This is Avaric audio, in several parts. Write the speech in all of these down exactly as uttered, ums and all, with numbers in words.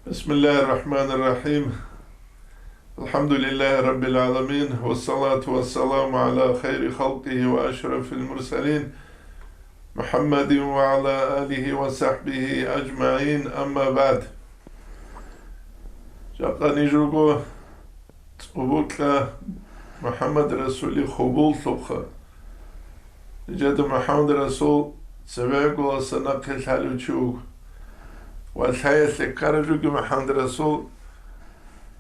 بسم الله الرحمن الرحيم. الحمد لله رب العالمين، والصلاة والسلام على خير خلقه وأشرف المرسلين، محمد وعلى آله وصحبه أجمعين، أما بعد. Жакъа ниж руго цӀубукьа МухӀаммад Расулил хьубуллъухъа. Нижеда МухӀаммад Расул цевегӀголаса нахъе лъалев чи вуго. Ва лъаялъе ккарав жуги МухӀаммад Расул,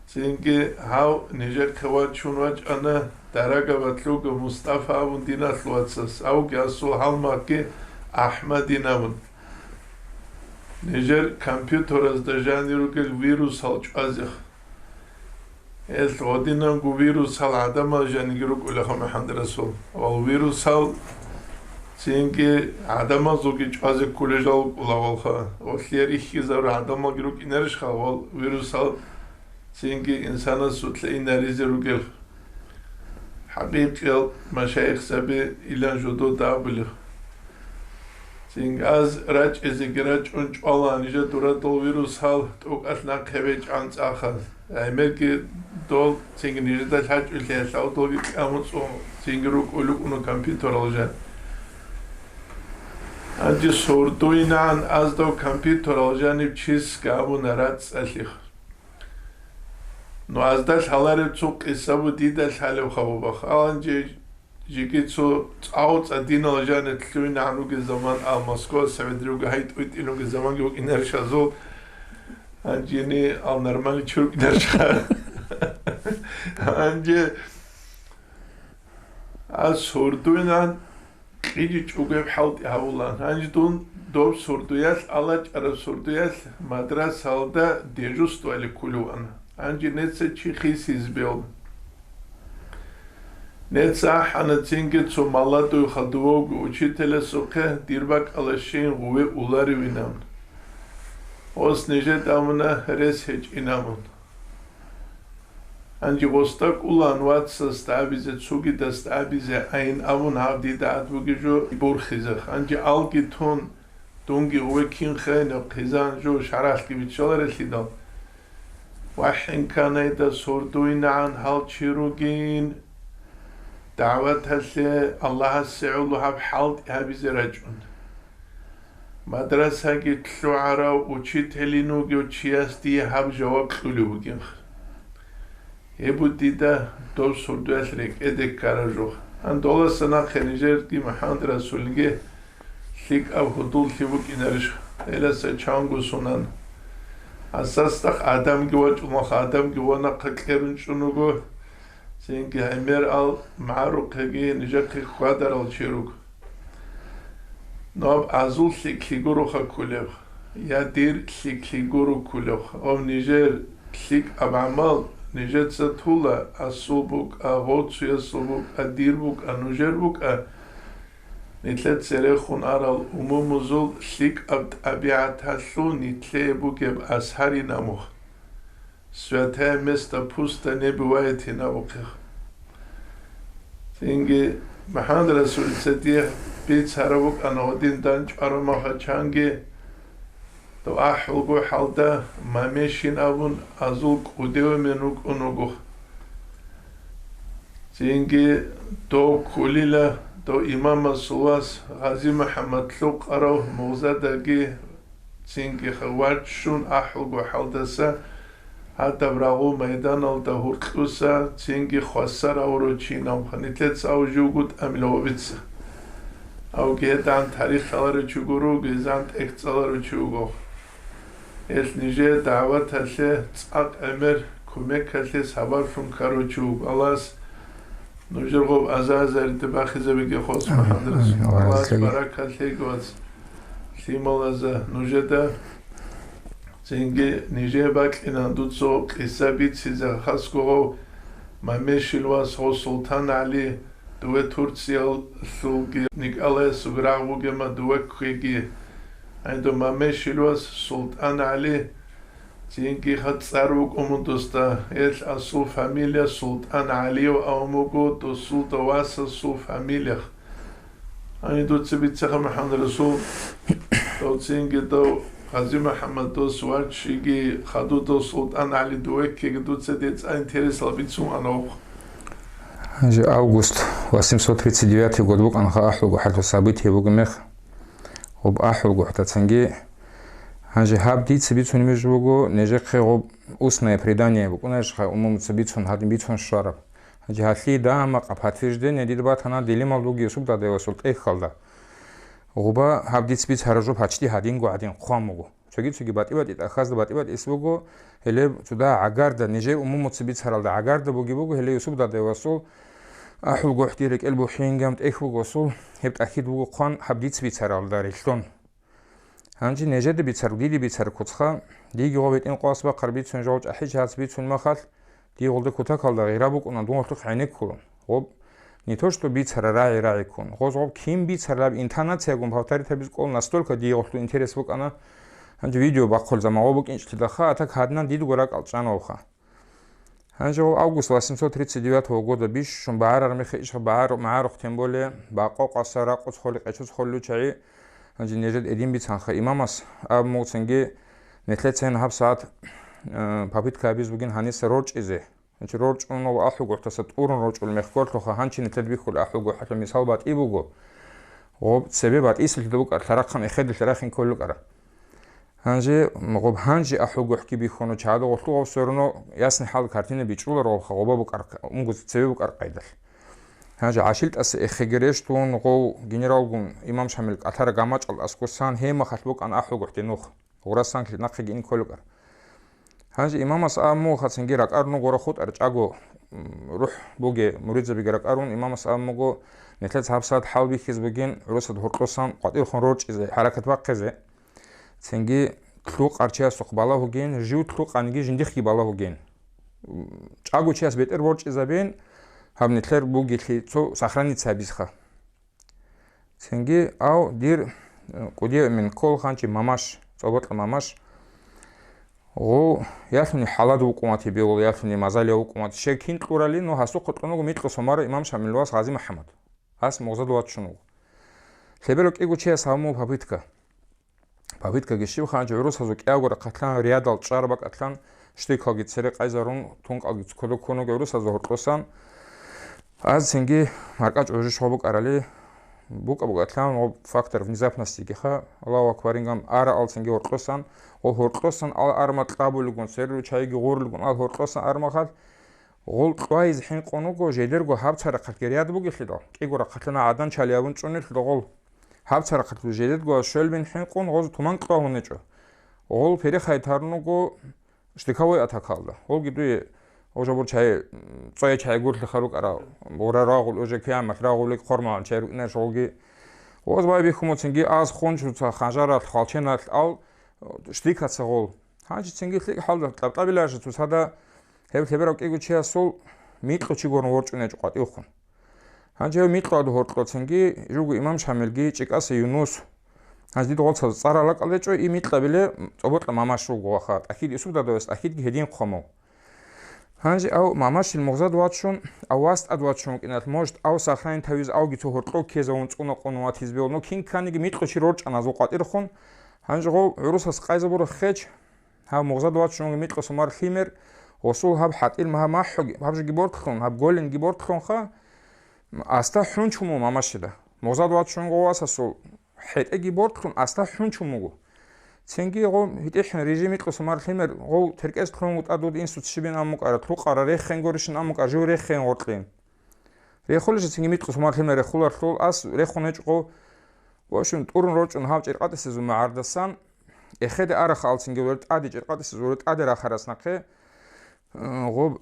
цинги гьав нижехъе вачун вачӀана дарагабалъуго Мустафа абун диналъ вацас, авги асул гьалмагъги АхӀмадин абун. Нижер компьютеразда жанир ругел вирусал чӀвазех. Гьел гьодинанго вирусал гӀадамал жаниги рукӀулаха МухӀаммад Расул. Вал вирусал цинги гӀадамазулги чӀвазе кколел жал рукӀулагъалха. Гьолъие рихьизару гӀадамалги рукӀинарищха, вал вирусал цинги инсанасулъе инаризе ругел хӀакъикъиял машаихзаби илан жодода абулев. Цинги аз рачӀезеги рачӀун чӀвала нижер дурадул вирусал тӀокӀалъ нахъе бечӀан цӀаха. ГӀемерги дол цинги нижеда лъачӀулъи лъавдалги кӀамуцӀун цинги рукӀулукӀуну компьютерал жан. Гьанже сордуйнан аз дов компьютерал жанив чис габуна рацӀцӀалъих. Ну, азда лъалареб цо къиса бу дида лъалеб хабубах. Аланже жеги цо цӀав-цӀадинал жани лъугьинагӀан ругел заман, а Москва, Советрилго гьай тӀуйтӀин ругел заманги вукӀинарищ азул, гьанжени ал нормальный чи рукӀинарищха. Гьанже аз сордуйнан кьижичӀого гьеб хӀалтӀи гьавула. Гьанже дун доб сордоялъ, алачӀараб сордоялъ мадрасалда дежурствоялъе кколев вана. Гьанже неца чи хисиз бел. Неца ахӀана цинги цо маладуй хадувавги учителасухъе дир бакӀалащин гъуве уларивинан. Гъос нижеда амуна рес гьечӀинамун. Гьанже гъосда кӀулан вацасда абизе, цугидасда абизе айин абун гьаб дида гӀад бугеб жо борхизехъ. Гьанже алги тун, дунги гъуве кин хейнаб хъизан жо шаргӀалъги биччаларелъидал. ВахӀинканайда сордуйнагӀан гьал чи ругин, дагӀваталъе Аллагьасе гӀоло гьаб хӀалтӀи гьабизе рачӀун. Мадрасаги лъугӀарав учителин вугев чияс дие гьаб жаваб кьулев вугин. Гьеб бу дида доб сордоялъ рекӀеде ккараб жо. Гьандоласа нахъе нижерги МухӀаммад Расулги лъикӀаб гьудуллъи букӀинарищ? Гьеласа чанго сунан. Асасдахъ Адамги вачӀунаха, Адамги ванахъа кьерун чӀун вуго. Цинги гӀемер ал магӀарухъеги нижехъе хьвадарал чи руго. Наб азул лъикӀлъи гуроха кколеб, я дир лъикӀлъи гуро кколеб, ав нижер лъикӀаб гӀамал нижеца тула, асул букӀа, гъоцуясул букӀа, дир букӀа, нужер букӀа, нилъер церехун арал умумузул лъикӀаб тӀабигӀаталъул нилъее бугеб асарин амухъ. Святое место пусто не бывает гьин абухъе. Цинги МухӀаммад Расулица дие бицараб букӀана гьадин дандчӀвараб махачанги, дов ахӀулго хӀалда Мамешин абун азул кӀудияв мен вукӀун вуго. Цинги дов кколила, дов имамасул вас Гъази-МухӀаммад Лъукъарав мугъзадаги цинги вачун ахӀулго хӀалдаса, гьадаб рагъул майданалда гьуркьуса цинги хвасар авурав чи нав нилъеца ав живго тӀамила вабица. Авги гьедигӀан тарих лъаларев чи гуро, гьезан тӀехь цӀаларев чи вуго. Гьелъ нижее дагӀваталъе цӀакъ гӀемер кумекалъе сабаблъун ккарав чи вуго Аллагьас. Нужер гъоб аза-азарите бахизабиги хос, амин, МухӀаммад Расул. Амин. Аллагьас баракат лъеги, вац. Лъималаза нужеда цинги нижее бакьинан дуца къиса бицизе хасго гъов Мамешил вас гъов СултанагӀли, дуве Турциялъулги Николаясулги рагъ бугема дуве кквеги. Гьайдо Мамешил вас СултанагӀли, цинги хъа цӀар вукӀун досда, гьелъ асул фамилия СултанагӀлиев авун буго, досулда васасул фамилиях. Гьанив дуца бицеха, МухӀаммад Расул, дов цинги дов Гъази МухӀаммад, дос вачиги хадув дос СултӀан ГӀали, дувеккеги дуца децӀа интересал бицун ана вохъ. Гьанже август восемьсот тридцать девятый год букӀанха ахӀулгохӀалъул событие буго мех. Гъуб ахӀулгохӀдацинги. Гьанже гьаб дица бицунеб жо буго, нижехъе гъуб устное предание букӀунарищ хай умумуца бицун, гьадин бицун щвараб. Гьанже гьалъие дагьа-макъа подтверждение дида батана дилимал дуги Юсуп дадевасул тӀехьалда. Гъуба гьаб дица бицараб жо пачти гьадинго гьадин хъван буго. Цоги-цоги батӀи-батӀи тӀахьазда батӀи-батӀис буго, гьеле цуда гӀагарда, нижер умумуца бицаралда гӀагарда буги буго, гьеле Юсуп дадевасул ахӀулгохӀ дир рекӀел бухӀингам тӀехь бугосул, гьеб тӀахьид буго хъван гьаб дица бицаралда релълъун. Гьанже нижеда бицар, диде бицар куцха, диги гъо бетӀин къвас бахъар бицун жол чӀахӀи жац бицун махалъ, дие гъолда кутакалда гъира букӀуна дун гъолъухъ гӀенеккулун. Гъоб не то что бицара рагӀи-рагӀи ккун, гъоз гъоб кин бицараб интонациягун повторить гьабиз кӀол, настолько дие гъолъул интерес букӀана. Гьанже видео бахъул заман гъо букӀинчӀлъидалха, а так гьадинан дидго ракӀал чӀана вовха. Гьанже гъо август восемьсот тридцать девятого года бищун багӀарар мехе ишха багӀар-, магӀарухъ, тем более, бакъо къаса ракъуц холи къечуц холи чагӀи, гьанже нижед эдин бицанха имамас аб муцинги, нилъецайин гьаб сагӀат, э, попытка гьабиз бугин гьаниса рорчӀизе. Гьанчи рорчӀун ва ахӀугохӀтаса тӀурун рорчӀул мехгорлъуха гьанчи нилъер бихьул ахӀугохӀалъа мисал батӀи буго. Гъоб цебе батӀисалъида букӀар, лъарахъан эхеде лъарахин кколукӀара. Гьанже гъоб гьанжи ахӀугохӀги бихьуну чаду гъолъугъав все равно ясный хӀал картина бичӀулар гъолха гъоба букӀар, унго цебе букӀар къайдалъ. Гьанже гӀашилтӀаса эхеге рещтун гъов генералгун имам Шамил кӀалъара гамачӀал аскусан гьемахалъ букӀан ахӀугохӀде нух. Гъурасан нахъеги ин кколукӀар. Гьанже имамас а муха цинги ракӀар нугора хутӀар чӀаго, м, рухӀ буге муридзабиги ракӀарун, имамас а муго нилъец гьабсагӀат хӀал бихьиз бугин гӀурусад гьоркьосан къватӀирхун рорчӀизе, хӀаракат бахъизе. Цинги лъукъар чиясухъ балагьугин, жив лъукъаниги жиндихъги балагьугин. М, чӀаго чияс бетӀер борчӀизабин, гьаб нилъер бугелъи цо сохраниться гьабизха. Цинги, ав, дир, э, кӀудияв мин ккол ханчи Мамаш, ЦӀобокьа Мамаш, гъов ялъуни хӀалад вукъумати бегьул, ялъуни мазалия вукъумати. Щай кин кьурали, ну, гьасухъа кьун вуго микьу сомара имам Шамил вас Гъази МухӀаммад. Гьас мугъзад вачун вуго. Лъеберав кӀиго чияс гьаб мугьу попытка. Попыткаги щиб ханчи гӀурусазул кӀиявго рахъалъан, рядал чӀвар бакӀалъан, штыклги цере къайзарун, тункалги кодо ккун вуго гӀурусазул гьоркьосан. Аз цинги маркӀачӀ гӀужу щугъа букӀарали, букӀа-букӀалъан гъоб фактор внезапностигиха, Аллагьу акбар, ингам ара ал цинги гьоркьосан, гъо гьоркьосан ал арма кьабулигун, церру чайги гъурлигун ал гьоркьосан армахал, гъол кьвайз хӀинкъун вуго, жедерго гьаб царахъалъги ряд бугелъидал, кӀиго рахъалъана гӀадан чали абун чӀунелъидал гъол. Гьаб царахъалъ жедерго щвелбин хӀинкъун гъоз туман кьвагьунечӀо. Гъол перехай тарун вуго штыковой атакалда. Гъолги дуе уже бур чай, цӀоя чай гурлъи харукӀара, бура рагъул, уже киямат рагъулик хормалан чай рукӀинаш гъолги. Гъоз байбихьумуцинги аз хунчуца ханжаралъ, хвалченалъ ал штыкаца гъол. Гьанчи цинги лъикӀ хӀалда тӀабтӀабиларжа цоцада гьев лъеберав кӀиго чиясул микьу чи гурун ворчӀунечӀо къватӀивхъун. Гьанже гьев микьу аду гьоркьоцинги жуго имам Шамилги ЧӀикӀаса Юнус. Гьанже дида гъолцаз цӀарал ракӀалдечӀо и микьабиле ЦӀобокьа Мамаш вуго ваха, тӀахьид Юсуп дадавас тӀахьидги гьедин хъвамав. Гьанже ав Мамашил мугъзад вачун, ав вас тӀад вачун вукӀиналъ, может, ав сахрайин тавиз авги цо гьоркьов ккезавун цӀуна къун ватизбеул, но кин кканиги микьу чи рорчӀаназул къватӀирхъун. Гьанже гъов гӀурусас къайзабура хеч, гьав мугъзад вачунги микьу сумар лъимер, гъосул гьаб хӀатӀил магьа махӀуги, гьаб жоги бортлъун, гьаб голенги бортлъунха, аста хӀунчуму Мамашида. Мугъзад вачунго васасул хӀетӀеги бортлъун аста хӀунчумуго. Цинги гъо гьитӀихӀин режим микьу сумар лъимер, гъов теркӀез лъун вутӀа дуд инсуц щибин аммукӀара, лъукъара реххен горишин аммукӀа, жив реххен гъоркьин. Рехулища цинги микьу сумар лъимер рехуларлъул ас рехун гьечӀо гъов. В общем, тӀурун рорчӀун гьав ЧӀиркъатӀисезул магӀардасан, эхеде арахъ алцинги вури тӀаде ЧӀиркъатӀисез вури тӀаде рахарас нахъе, э, гъоб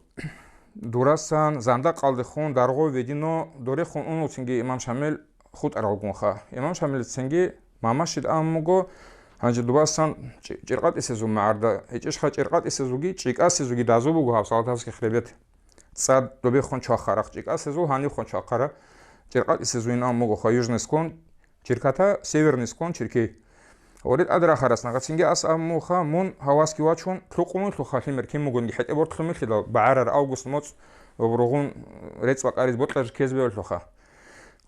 дурасан, зандакъалдехун, даргъо, ведино, дорехун унуцинги имам Шамил хутӀаралгунха. Имам Шамилицинги Мамашид аммуго, гьанже дубасан ЧӀи-, ЧӀиркъатӀисезул магӀарда, гьечӀищха ЧӀиркъатӀисезулги, ЧӀикӀасезулги дазу буго гьаб Салтавский хребет. ЦӀад добехун чвахарахъ ЧӀикӀасезул, гьанивхун чвахара ЧӀиркъатӀисезуин аммугоха, южный склон, Черкота, северный склон Черкей. Ори тӀадрахарас нагъацинги ас аммуха, мун гьавасги вачун, лъукъумуйлъуха лъимер кин мугунги хӀетӀе бортлъумилъидал, багӀарар август моцӀ ва бургъун рецӀ бакъариз бокьа жи кезбевлъуха.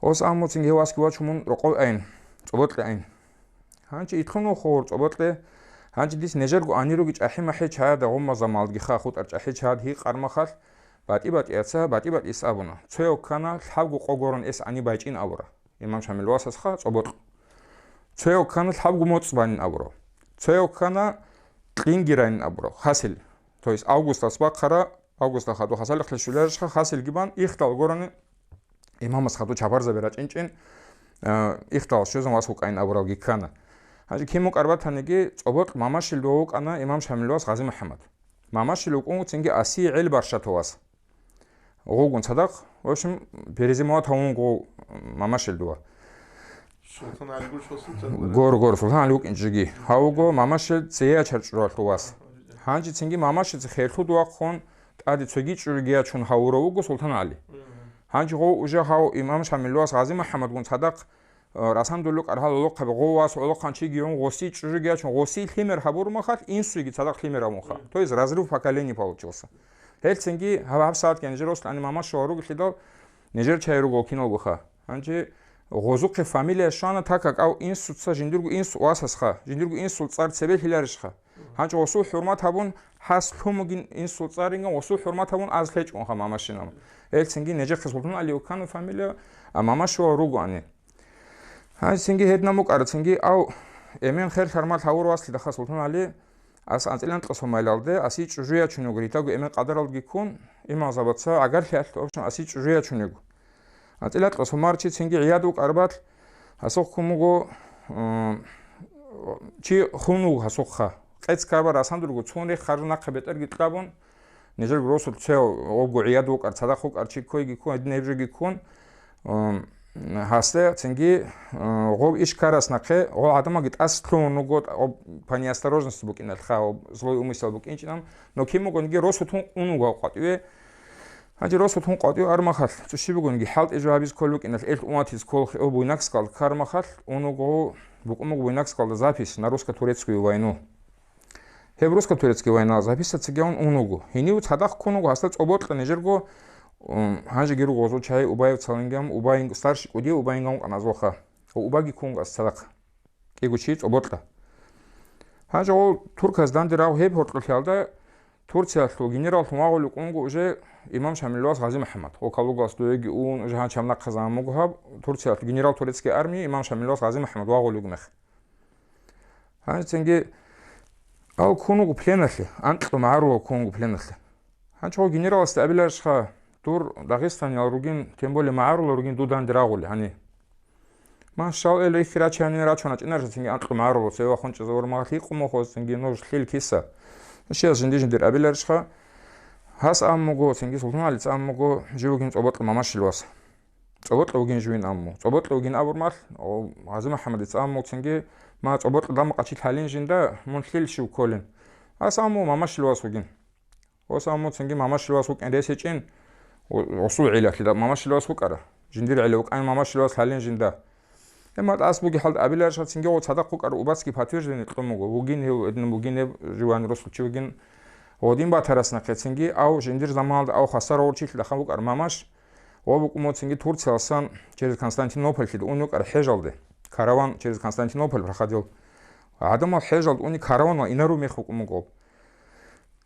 Ос аммуцинги гьавасги вачун мун рокъов айн, цӀобокье айн. Гьанчи итлъун вухур цӀобокье, Гьанже дис нежерго гьанируги чӀахӀи-махӀи чаяда гъумма замалдги ха хутӀар чӀахӀи чаяд гьикъармахал, батӀи-батӀияца батӀи-батӀис абуна. Цояв ккана лъабго къо горун эс гьани байчӀин абура. Имам Шамил васасха цӀобокь. Цояв ккана лъабго моцӀ банин абурав. Цояв ккана кьинги райин абурав. Хасил. То есть августас бахъара, августа хадуб хасалихълъи щуларищха, хасилги бан, ихтал горани имамас хадуб чапарзаби рачӀинчӀин, а, ихтал щвезан вас вукӀайин абуралги ккана. Гьанже кин мукӀар батаниги, цӀобокь Мамашил дова вукӀана имам Шамил вас Гъази МухӀаммад. Мамашил вукӀун цинги Асие гӀел баршатав вас. Гъугун цадахъ, в общем, перезимовать гьавун гъов Мамашил дова. Султан ГӀали гурищ ва Султан ГӀали. Гор, гор, Султан ГӀали вукӀинчӀеги. Гьав вуго Мамашил цея чарчӀуралъув вас. Гьанже цинги Мамашица херлъуд вахъун, тӀаде цоги чӀужуги ячун гьавурав вуго Султан ГӀали. Гьанже гъов уже гьав имам Шамил вас Гъази МухӀаммадгун цадахъ, э, расандулукъ аргьал гӀолохъаби гъов вас гӀолохъан чиги гьун гъоси чӀужуги ячун, гъоси лъимер гьабурмахал инсуйги цадахъ лъимер гьабунха. То есть разрыв поколений получился. Гьелцинги гьаб-гьаб сагӀат кӀанже росулъани Мамаши ва ругелъидал нижер чай руго киналгоха. Гьанже гъозухъе фамилия щвана, так как ав инсуца жиндирго инсу васасха, жиндирго инсул цӀар цебе лъиларищха. Гьанже гъосул хӀурмат гьабун, гьас лъумугин инсул цӀаринган гъосул хӀурмат гьабун аз лъечӀунха Мамашинам. Гьелцинги нижехъе Султан ГӀали вуккана фамилия, а Мамаши ва ругоани. Гьанже цинги гьедна мукӀара, цинги ав эмен херлъармал гьавур васлидахъа Султан ГӀали, ас анцӀила анкьа сомайлалде, аси чӀужу ячун вуго, ритаго эмен къадаралдги ккун, имамзабаца гӀагарлъиялъ, в общем, аси чӀужу ячун вуго. АнцӀила анкьа сомарчи цинги гӀияд вукӀарбал, гьасухъ ккун вуго, м, чи хун вуго гьасухъа. Къец карбар асандурго цун рехаржу нахъа бетӀерги кьабун, нижер росулъ цев гъобго гӀияд вукӀар, цадахъ вукӀар чи ккойги ккун, гьедин гьеб жоги ккун, м, гьасде цинги, м, гъоб иш карас нахъе, гъо гӀадамалги тӀас лъугьун вуго, гъоб по неосторожности букӀиналъха, гъоб злой умысел букӀинчӀинан, но кин бугониги росулъ тун ун вуго гьав къватӀиве. Гьанже росулъ тун къватӀив армахалъ, цӀущи бугониги хӀалтӀи жо гьабиз ккол букӀиналъ, эл уматиз ккол хе-, об Буйнакскалда кармахалъ, ун вуго, букӀун буго Буйнакскалда запись на русско-турецкую войну. Гьеб русско-турецкий война записаться гьавун ун вуго. Гьенив цадахъ ккун вуго гьасда цӀобокьа нижерго, м, гьанжеги руго гъозул чагьи Убаев цалингам, Убаин-, старший кӀудияв Убаингам къаназулха. Ва Убаги ккун вуго гьас цадахъ. КӀиго чи цӀобокьа. Гьанже гъол турказ данде рагъ гьеб гьоркьолъиялда Турциялъул генераллъун вагъулев вукӀун вуго уже имам Шамиловас Гъази МухӀаммад. Гъо Калугалас дуеги ун, уже гьанчам нахъа заман буго гьаб, Турциялъул генерал турецкий армии имам Шамиловас Гъази МухӀаммад вагъулев вуго мех. Гьанже цинги ал ккун вуго пленалъе, анкьго магӀарулав ккун вуго пленалъе. Гьанчо генераласда абиларищха, дур дагъистаниял ругин, тем более магӀарулал ругин дуда данде рагъули гьани. Машал эл рихьи рачани рачун рачӀинарищ цинги анкьго магӀарулал цеве вахун чӀезавур магӀарли къумухъ цинги нуж лъил киса. Щияс жинди-жиндир абиларищха, гьас аммуго, цинги Султан ГӀалица аммуго, жив вугин цӀобокьа Мамашилвас. ЦӀобокьа вугин живин амму. ЦӀобокьа вугин абурмал, о, Гъази МухӀаммадица амму цинги, ма цӀобокьа дамукъа чи лъалин жинда, мун лъил щив кколин. Ас амму Мамашилвас вугин. Ос амму цинги Мамашилвас вукӀин рес гьечӀин, о, осул гӀилалъи да Мамашилвас вукӀара. Жиндир гӀила вукӀан Мамашилвас лъалин жинда. Эмма ас буги хӀалда абиларищха цинги гъо цадахъ вукӀара убацги подтверждение кьун буго. Вугин гьев, эдин вугин гьев, живан росулчи вугин. Гъодин батарас нахъе цинги, ав жиндир заманалда ав хасар гъорчилъи дахъан вукӀар Мамаш, ва букӀун цинги Турциялсан через Константинополь лъида ун вукӀар хӀежалде. Караван через Константинополь проходил. ГӀадамал хӀежалде уни караванал инару мех вукӀун вуго.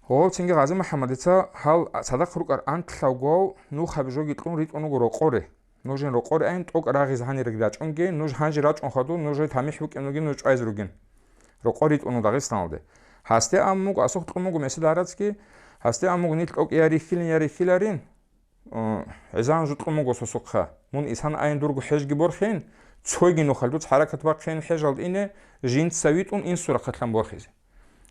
Гъов цинги Гъази МухӀаммадица гьал цадахъ рукӀар антлъавгов нухаб жоги кьун ритӀун вуго рокъоре. Нужин рокъоре айн тӀокӀ рагъиз гьанирги рачӀунги, нуж гьанже рачӀун хадур, нуж гьей тамихӀ букӀин вугин, нуж чӀвайзе ругин. Рокъор ритӀун вуго Дагъистаналде. Гьасде аммуго, асухъ кьун буго месед гьарацги, гьасде аммуго нилъ тӀокӀ я рихьилин, я рихьиларин, э, гӀезан жутӀун буго сосухъа. Мун исан айн дурго хӀежги борхин, цойги нухал дуц хӀаракат бахъин хӀежалд ине, жинца витӀун инсу рахъатлъан борхизе.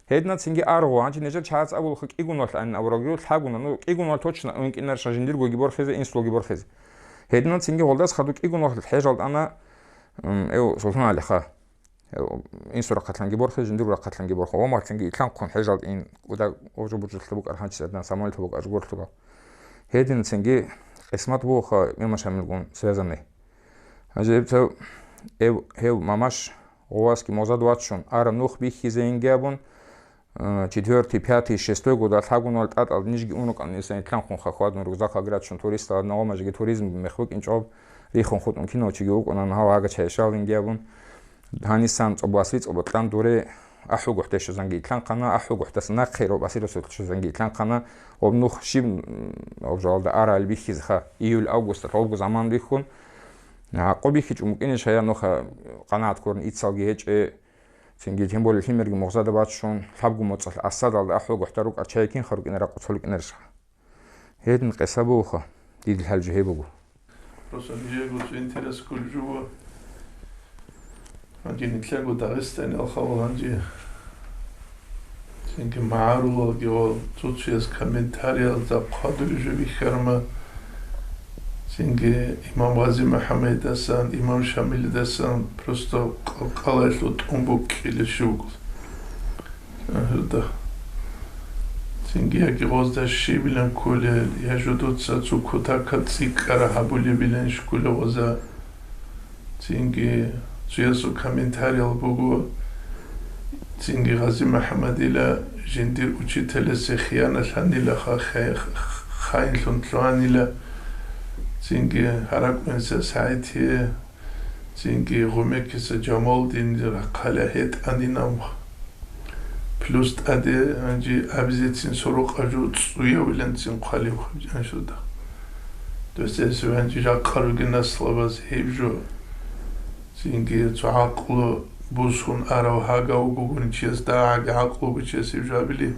Гьедна цинги аргъу, гьанчи нижер чагӀац абулха кӀигуналъ ан абуралги лъагуна, ну, кӀигуналъ точно уинкӀинарищха жиндиргоги борхизе, инсулги борхизе. Гьедна цинги гъолдас хаду кӀигуналъ хӀежалд ана, м, эв Султан ГӀалиха. Эв инсу рахъатлъанги борхизе, жиндирго рахъатлъанги борхо. Ва махцинги итлъанхъун хӀежалд ин, уда гъожо буржулъа букӀар гьанчи адан Самойлъа букӀар жугорлъуга. Гьедин цинги къисмат бугоха имам Шамилгун связанный. Гьанже гьеб цав, эв, гьев Мамаш гъувасги мозад вачун, ара нух бихьизе инги абун, э, четвёртый, пятый, шестой года лъагунал тӀатӀал нижги унукъан исан итлъанхъун хахвадун рюкзак аграчун туристал нагъомажиги туризм мех букӀинчӀоб рихун хутӀун кинав чиги вукӀунан гьав агача ишал инги абун, гьанисан цӀобасли цӀобатлъан дуре АхӀулгохӀде щвезанги итлъанхъана, ахӀулгохӀдаса нахъе роб асирасулъ щвезанги итлъанхъана, гъоб нух щиб, м, гъоб жалда арал бихьизеха, июль-августалъ гъобго заман бихьун, гӀакъу бихьичӀун букӀинищ гьая нуха къанагӀат ккурин ицалги гьечӀе, цинги тем более лъимерги мугъзада бачун, лъабго моцӀалъ Асадалда ахӀулгохӀда рукӀар чайикин ха рукӀинара къуцо рукӀинарищха. Гьедин къиса бугоха, дидил хӀал жо гьеб буго. Просто нижего цо интерес кколеб жо буго. Гьанже нилъего Дагъистаналъ хавал гьанже цинги магӀарулалги ва цо-цояс комментариялда хъвадулеб жо бихьарма, цинги имам Гъази МухӀаммадидасан, имам Шамилидасан просто къалкъалаялъул тӀун букӀкӀилеб щиб буго. Гьелда. Цинги яги гъозда щибилан кколел, я жо дуца цо кутакаб цӀикӀкӀараб гьабулебилан щколел гъоза. Цинги цоясул комментариял буго, цинги Гъази МухӀаммадила жиндир учителасе хиянат лъанилаха, хай-, хайинлъун лъугьанила, цинги гьаракӀунса сагӀитие, цинги гъумекиса Жамалдин рахъалъа гьетӀанинав. Плюс тӀаде гьанже абизецин сорокъа жо цӀуявиланцин хъвалев хъванчӀанщуда. Досдесев гьанже жакъа ругел наслабаз гьеб жо, цинги цо гӀакълу бусун арав гьагав вугогун чияс дагьаги гӀакълу буго чияс гьеб жо абили.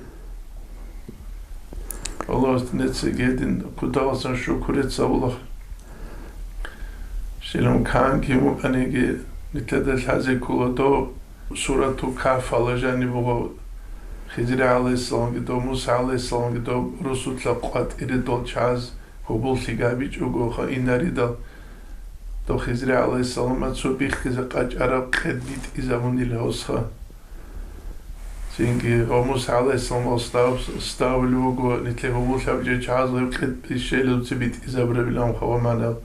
Аллагьас нецеги гьедин кутакалъан шукру гьабула. Щилан кан кин вукӀаниги, нилъеда лъазе ккола дов Суратул Кагьфалда жаниб буго Хизри гӀалайгьиссаламги дов, Муса гӀалайгьиссаламги дов русулъа къватӀире дол чагӀаз гьоболлъи гьабичӀого ха инаридал, дов Хизри гӀалайгьиссаламас цо биххизе къачӀараб къед битӀизабунила гьосха. Цинги ва Муса гӀалайгьиссаламал став-, ставулев вуго, нилъер гьоболлъи гьабичӀеб чагӀазул гьеб къед бищелалъе битӀизабурабилан хаваманал.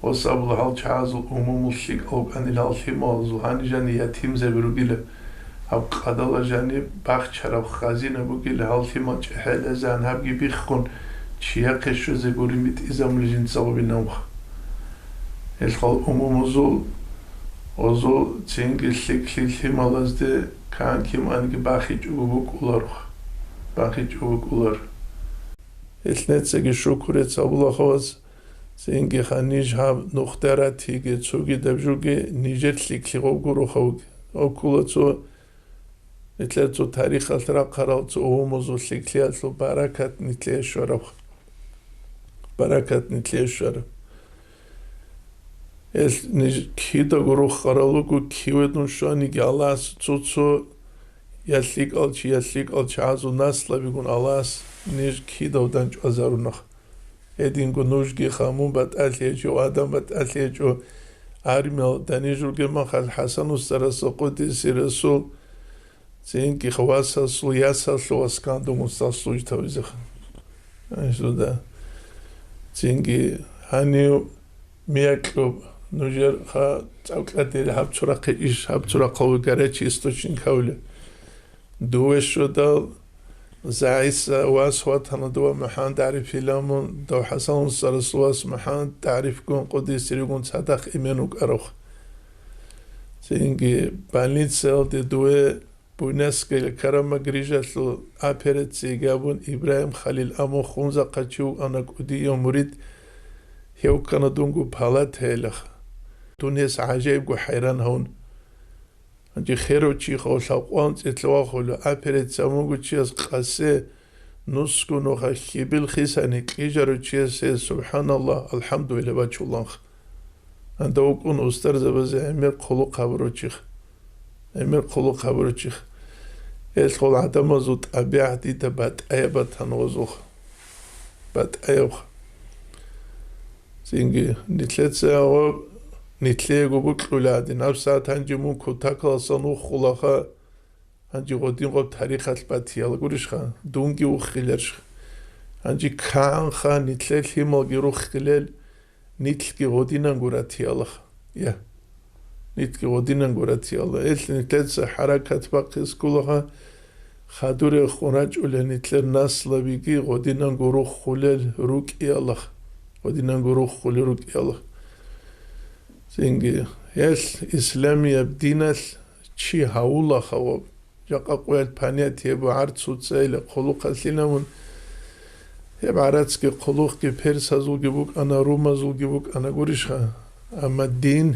Ва сабула гьал чагӀазул умумул лъикӀал вукӀанил гьал лъималазул гьаниб жаниб ятимзаби ругила. Гьаб къадала жаниб бахчараб хазина бугила гьал лъимал чӀехӀелазан гьабги биххун, чияхъе щвезе гурин битӀизабула жинца гъубинавха. Гьелъ гьал умумузул Гъозул цинги лъикӀлъи лъималазде кан киманги бахичӀого букӀуларо, бахичӀого букӀулар. Гьелъ нецаги шукур гьабула хавас, цинги ха ниж гьаб нухдаратиги цогидаб жуги нижер лъикӀлъи гъоб гуро хавги. Окула цо, нилъер цо тарихалъ рахъарал цо умумузул лъикӀлъиялъул баракат нилъее щвараб. Баракат нилъее щвараб. Гьелъ ниж кидаго рухарал руго, киве дун щваниги Аллагьас цо-цо я лъикӀал чи, я лъикӀал чагӀазул наслабигун Аллагьас ниж кидав данчӀвазарунах. Гьединго нужги ха мун батӀалъи гьечӀо, Адам батӀалъи гьечӀо, армиял даниж ругеб махал ХӀасан устарасул къудиси Расул, цинги васасул ясалъувас кандун устал служитавизеха. Гьанже дуда. Цинги гьанив мякьуб нужер ха цӀакъадире гьаб цурахъе иш, гьаб цурахъав горячий источник гьавли. Дуве щодал, ЗагӀиса вас ватана дова МухӀаммад ТӀариф иламун, дов ХӀасан устарасул вас МухӀаммад ТӀарифгун къудисиригун цадахъ имен вукӀарав. Цинги больницаялде дуве Буйнакская карама грижалъул операция гьабун, Ибрагьим Халил амун хунзахъа чи вукӀана кӀудияв мурид, гьев ккана дунго палатаялъ. Дун гьес гӀажаибго хӀайран гьавун. Гьанже херав чи хав лъабкъван цӀилъа вахула, операция гьабунго чияс къасе, нусго нуха хьибил хисани кьижарав чиясе, субхӀаналлагь, алхӀамдулиллагь бачуланха. Анда вукӀун устарзабазе гӀемер хъулухъ гьабурав чихъ. ГӀемер хъулухъ гьабурав чихъ. Гьелъ гъол гӀадамазул тӀабигӀат дида батӀаяб батана гъозухъ. БатӀаябха. Цинги нилъеца гьаб, нилъего букьула гьадин, гьаб сагӀат гьанже мун кутакаласан вухулаха, гьанже гъодин гъаб тарихалъ батияла гурищха, дунги вуххиларщха. Гьанже кагӀанха нилъер лъималги руххилел, нилъги гъодинанго ратиялаха. Я. Нилъги гъодинанго ратиялла. Гьелъ нилъеца хӀаракат бахъис кколаго, хадур рехун рачӀула нилъер наслабиги гъодинанго руххулел рукӀиялла. Гъодинанго руххулел рукӀиялла. Цинги, гьелъ исламияб диналъ чи гьавула хаваб. Жакъа къоялъ понятие бу гӀарцуцайила хъулухъалъилавун. Гьеб гӀарацги хъулухъги персазулги букӀана, румазулги букӀана гурищха. Амма дин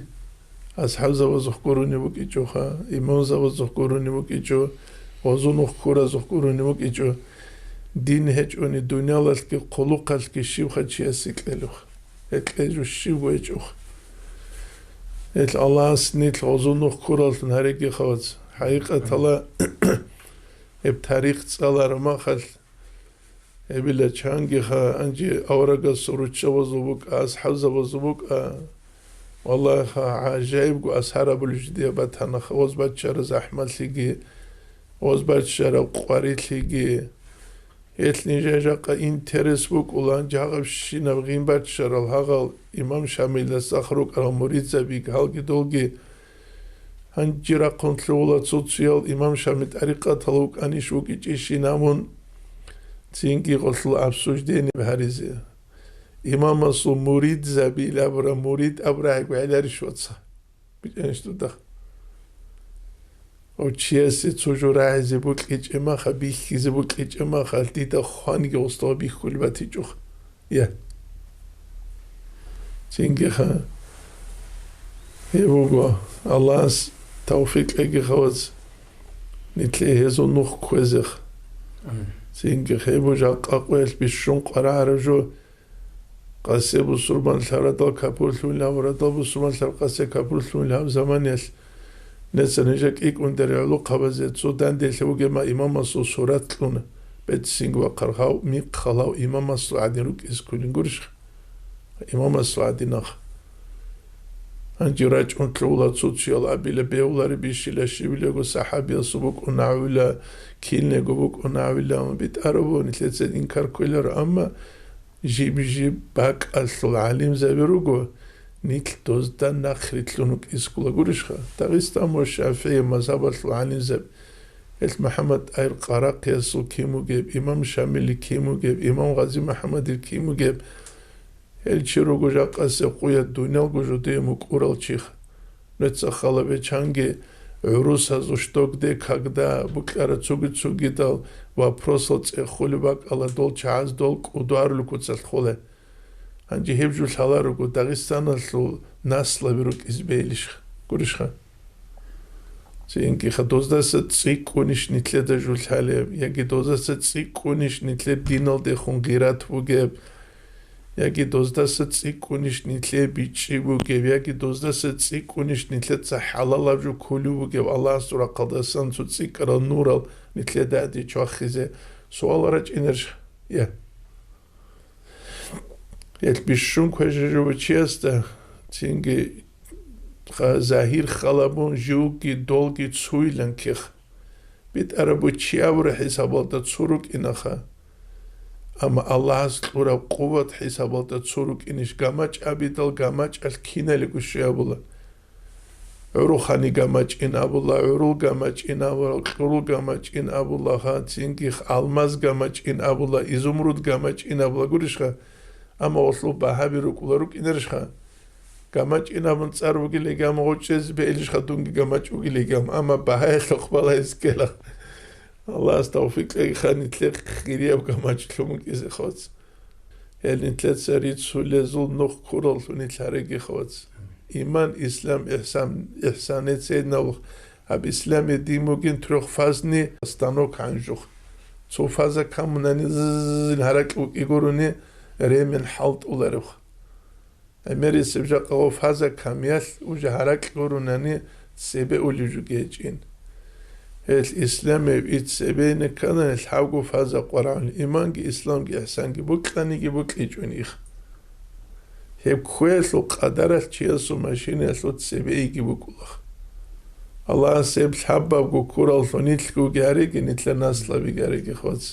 асхӀабзабазухъ гурони букӀичӀоха, имамзабазухъ гурони букӀичӀо, гъозунухъ ккуразухъ гурони букӀичӀо. Дин гьечӀони дуниялалъги хъулухъалъги щибха чиясе кьелухъ? Гьекъезе жо щибго гьечӀухъ. Гьел Аллагьас нилъ гъозунухъ ккураллъун гьареги хавац. ХӀакъикъаталда гьеб тарих цӀалараб махалъ, гьебила чангиха, гьанже аварагасул руччабазул букӀа, асхӀабзабазул букӀа. Валлагьиха, гӀажаибго асар абулеб жидее батанаха, гъоз бачара захӀмалъиги, гъоз бачара къварилъиги. Гьелъ нижее жакъа интерес букӀула, гьанже гьагъабщинаб гъин бачарал гьагъал имам Шамилдаса рукӀарал муридзаби, гьалги долги. Гьанже рахъун лъугьула цо-цоял имам Шамил тӀарикъатал вукӀанищ вукӀичӀищин абун, цинги гъолъул обсуждение гьаризе. Имамасул муридзаби абура, мурид абурагӀиго гӀеларищ, ваца? БичӀанищ дуда. Гьав чиясе цо жо рагӀизе букьичӀеб маха, бихьизе букьичӀеб маха, дида хванги гъустав бихьулеб батичӀухъ. Я. Цингиха. Гьеб буго, Аллагьас тавфикъ кьеги хавац, нилъее гьезул нух кквезех. Амин. Цингиха, гьеб жакъа къоялъ бищун къварагӀараб жо, къасе бусурманлъарадал капурлъун гьаврадал бусурманлъар къасе капурлъун гьав заманиялъ, неца нижа кӀикӀундари гӀолохъабазе цо данделъи вугема имамасул сурат кьуна, беццинги вахъаргъав михъалав имамасул гӀадин рукӀиз кколин гурищха? Имамасул гӀадинах. Гьанже рачӀун лъугьула цо-цоял абила бегьулари бищила щибилего сахӀабиясул букӀун нагӀула, кинлего букӀун нагӀула, амма битӀараб нилъеца инкар кколаро, амма Жиб-жиб бакӀалъул гӀалимзаби руго, нилъ дозда нахърилълъун вукӀискула гурищха? Дагъистан ва ШафигӀи мазгьабалъул гӀалимзаби, гьел МухӀаммад ТӀагьир Къарахъиясул кин вугеб, имам Шамили кин вугеб, имам Гъази МухӀаммадил кин вугеб, гьел чи руго жакъасеб къуя дуниялго жодее мукӀурал чиха. Нуца халабе чанги гӀурусазул что, где, когда букьара цуги-цугидал вопросал цӀехулеб бакӀала, дол чагӀаз дол кӀудуарулел куцалъ холе. Гьанже гьеб жо лъаларого Дагъистаналъул наслаби рукӀизе бегьилищха? Гурищха? Цинги ха доздаса цӀикӀкӀунищ нилъеда жо лъалеб, яги доздаса цӀикӀкӀунищ нилъер диналдехун гъират бугеб, яги доздаса цӀикӀкӀунищ нилъее бичӀчӀи бугеб, яги доздаса цӀикӀкӀунищ нилъеца хӀалалаб жо кколев вугев Аллагьасул рахъалдасан цо цӀикӀкӀарал нурал нилъеда гьадин чвахизе суал рачӀинарищ? Я. Гьел бищун квешаб чиясда цинги ха-, загьир халабун живги долги цуйлан ких. БитӀараб буго чи абураб хӀисабалда цо рукӀинаха. Амма Аллагьас кьураб къуват хӀисабалда цо рукӀинищ гамачӀ абидал гамачӀалъ киналего щвей абула. ГӀурухъани гамачӀин абула, гӀурул гамачӀин абула, кьурул гамачӀин абула, ха, цинги алмаз гамачӀин абула, изумруд гамачӀин абула гурищха? Амма гъолъул багьаби рукӀула рукӀинарищха? ГамачӀин абун цӀар бугилигам, гъочӀезе бегьилищха дунги гамачӀ бугилигам, амма багьаялъухъ балагьизе ккела. Аллагьас тавфикъ кьеги ха нилъехъ хирияб гамачӀ лъун букӀизе хвац. Гьел нилъеца рицулезул нух ккураллъун нилъ гьареги хвац. Иман, ислам, ихсан, ихсанецейин абулх, гьаб исламие дин бугин трёхфазный станок гьанжухъ. Цо фаза камунани ззин гьаракь букӀи гурони ремен хӀалтӀуларевха. ГӀемерисеб жакъа гъо фаза камиялъ уже гьаракь гурунани цебе улев жо гьечӀин. Гьел исламияб ит цебейин кканани лъабго фаза къварагӀун, иманги, исламги, ихсанги букьаниги букьичӀун их. Гьеб кквеялъул къадаралъ чиясул машинаялъул цебейиги букӀулах. Аллагьас гьеб лъабабго ккураллъун нилъгоги гьареги, нилъер наслабиги гьареги хвац.